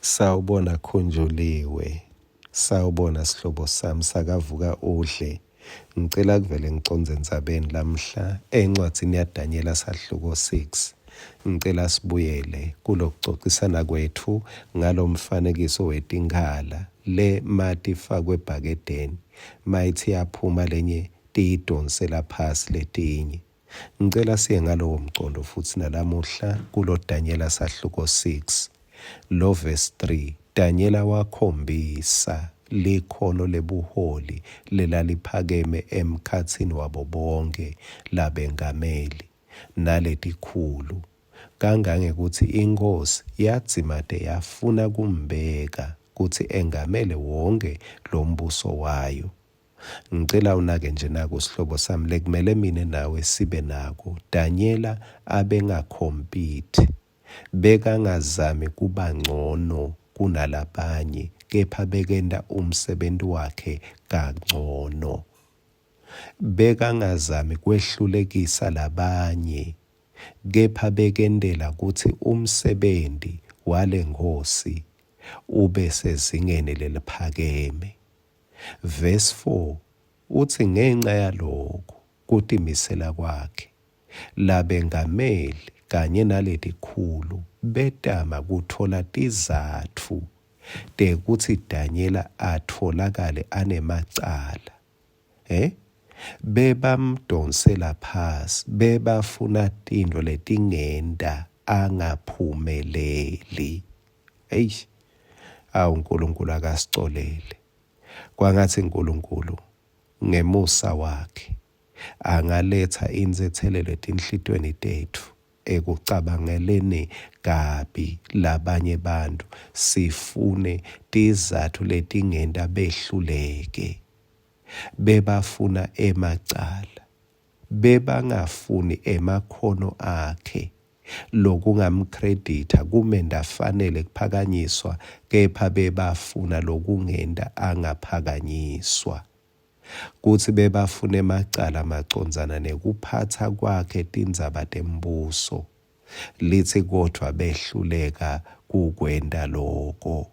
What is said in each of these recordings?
Sawubona Khunjuliwe. Sawubona sihlobo sami sakavuka udle. Ngicela kuvele ngicondze endzabeni lamhla encwadzini yaDanyela sahluko 6. Ngicela sibuyele kulokucocisana kwetfu ngalomfanekiso wetinkhala le matifakwe ebhakedeni mayithi yaphuma lenye tiyidonsela phasi letinye. Ngicela siye ngalowo mcondo futsi nalamuhla kulo Danyela sahluko 6 lo verse 3 Danyela wakhombisa likhono lebuholi lelaliphakeme emkhatsini wabo bonkhe labengameli naletikhulu kangangekutsi inkhosi yadzimate yafuna kumbeka kutsi engamele wonkhe lombuso wayo. Ngicela unake nje naku sihlobo sami lekumele mine nawe sibe nako. Danyela abengakhompiti. Bekangazami kuba ncono kunalabanye kepha bekenta umsebenti wakhe kancono. Bekangazami kwehlulekisa labanye kepha bekentela kutsi umsebenti walenkhosi ube sezingeni leliphakeme. Verse 4 utsi ngenca yaloko kutimisela kwakhe, labengameli kanye naletikhulu betama kutfola tizatfu tekutsi Danyela atfolakale anemacala. Eh? Bebamdonsela phasi, bebafuna tintfo letingenta angaphumeleli. Eish. Awu Nkulunkulu akasicolele. Kwangatsi Nkulunkulu ngemusa wakhe angaletsa intsetselelo etinhlitiyweni tetfu ekucabangeleni kabi labanye bantfu sifune tizatfu letingenta behluleke. Bebafuna emacala. Bebangafuni emakhono akhe. Lokungamkreditha kumenta afanele kuphakanyiswa kepha bebafuna lokungenta angaphakanyiswa. Kutsi bebafuna emacala macondzana nekuphatsa kwakhe tindzaba tembuso. Litsi kodvwa behluleka kukwenta loko.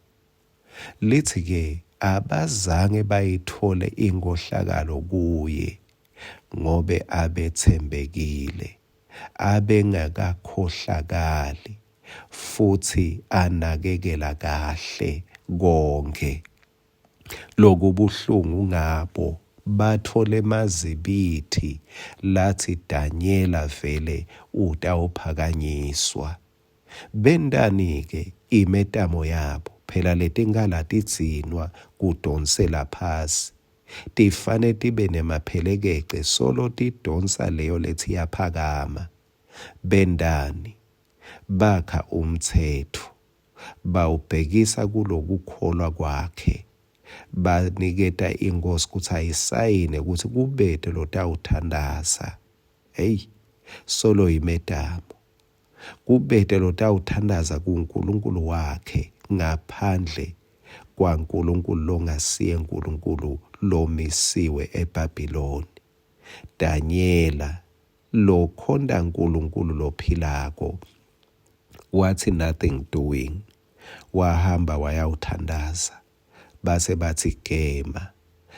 Litsi-ke abazange bayitfole inkhohlakalo kuye ngobe abetsembekile. Abengakakhohlakali futsi anakekela kahle konkhe. Lokubuhlungu ngabo, batfola emazibithi latsi Danyela vele utawuphakanyiswa. Bentani-ke imetamo yabo? Phela letinkhala tidzinwa kudonsela phasi. Tifane tibe nemaphelekece solo tidonsa leyo letsi yaphakama. Bentani? Bakha umtsetfo. Bawubhekisa kulokukholwa kwakhe. Baniketa inkhosi kutsi ayisayine kutsi kubete lotawuthandaza. Hheyi, solo yimetamo. Kubete lotawuthandaza kuNkulunkulu wakhe ngaphandle kwaNkulunkulu longasiye Nkulunkulu lomisiwe eBhabhiloni. Danyela, lokhonta Nkulunkulu lophilako, watsi nothing doing, wahamba wayawuthandaza. Base batsi gema,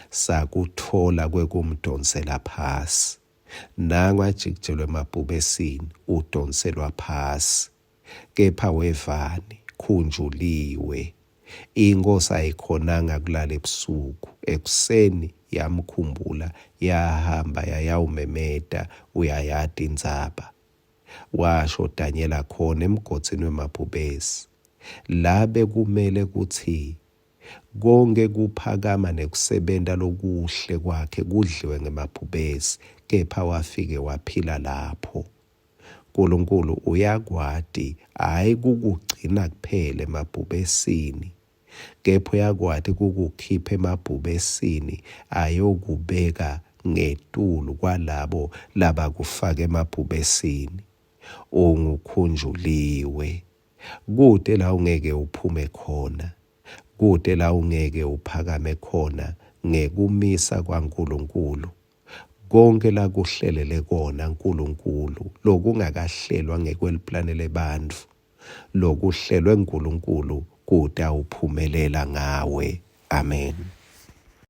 sakutfola kwekumdonsela phasi. Nangu ajikijelwe emabhubesini, udonselwa phasi. Kepha wevani, khunjuliwe. Inkhosi ayikhonanga kulala ebusuku. Ekuseni yamkhumbula, yahamba yayawumemeta, uyayati indzaba. Washo Danyela khona emgodzini wemabhubesi, la bekumele kutsi Konkhe kuphakama nekusebenta lokuhle kwakhe kudliwe ngemabhubesi, kepha wafike waphila lapho. Nkulunkulu uyakwati hhayi kukugcina kuphela emabhubesini, kepha uyakwati kukukhipha emabhubesini ayokubeka ngetulu kwalabo labakufaka emabhubesini. Ungukhunjuliwe. Kute la ungeke uphume khona, kute la ungeke uphakame khona ngekumisa kwaNkulunkulu. Konkhe lakuhlelele kona Nkulunkulu lokungakahlelwa ngekweliplane lebantfu, lokuhlelwe nguNkulunkulu kutawuphumelela ngawe. Amen.